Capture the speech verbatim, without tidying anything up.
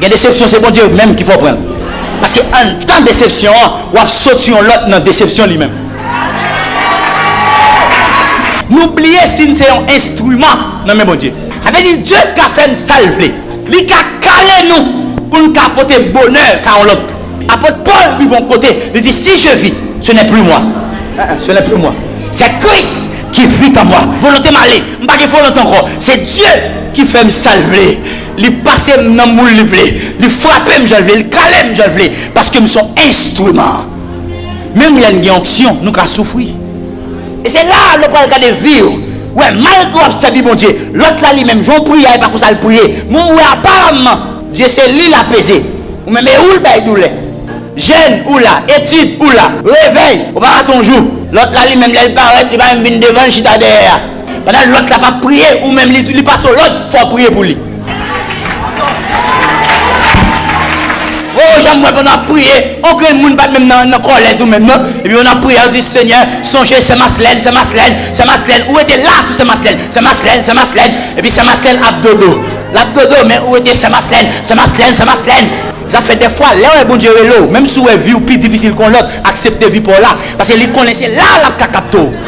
Gen desepsyon, se Bondye menm ki fè w pran l. Paske anndan desepsyon an, w ap soti yon lòt nan desepsyon li menm. Nou bliye si n se yon enstriman nan men Bondye. Sa vle di, Dye ka fè n sa l vle. Li ka kale nou pou n ka pote bonè ka yon lòt. Apot Pòl rive yon kote, li di, si je vis, ce n'est plus moi. Ah, ah, ce n'est plus moi. C'est Christ qui vit en moi. Volonte m ale, m pa gen volonte ankò. Se Dye ki fè m sa l vle. Li pase m nan moul li vle. Li frape m jan l vle. Li kale m jan l vle. Paske m se yon enstriman. Menm lè n gen onksyon, nou ka soufri. E se la a nou pral gade vi yo. Wè, malgre w ap sèvi Bondye, lòt la li menm, jan w priye a, e pa konsa l priye. Men w wè, aparamman, Dye se li l apeze. Ou menm, e ou l bay doulè. Jèn, ou la. Etid, ou la. Revèy, ou pa rate yon jou. Lòt la, li menm, lè l parèt, li pa menm vin devan, l chita dèyè a. Pandan lòt la p ap priye, ou menm, li, li pase w lòd, fò w priye pou li. O, jan m wè pandan w ap priye, yon grenn moun pa t menm nan, nan kòlèj ou menm, non? Epi pandan w ap priye, ou di, Senyè, sonje sè Maslèn, sè Maslèn, sè Maslèn. Ou rete la sou sè Maslèn, sè Maslèn, sè Maslèn. Epi sè Maslèn ap dodo. L ap dodo, men ou rete sè Maslèn, sè Maslèn, sè Maslèn. Sa fè dèfwa, lè w wè Bondye rele w, menm si w wè vi w pi difisil ke yon lòt, aksepte vi pa w la. Paske li konnen se la l ap ka kapte w.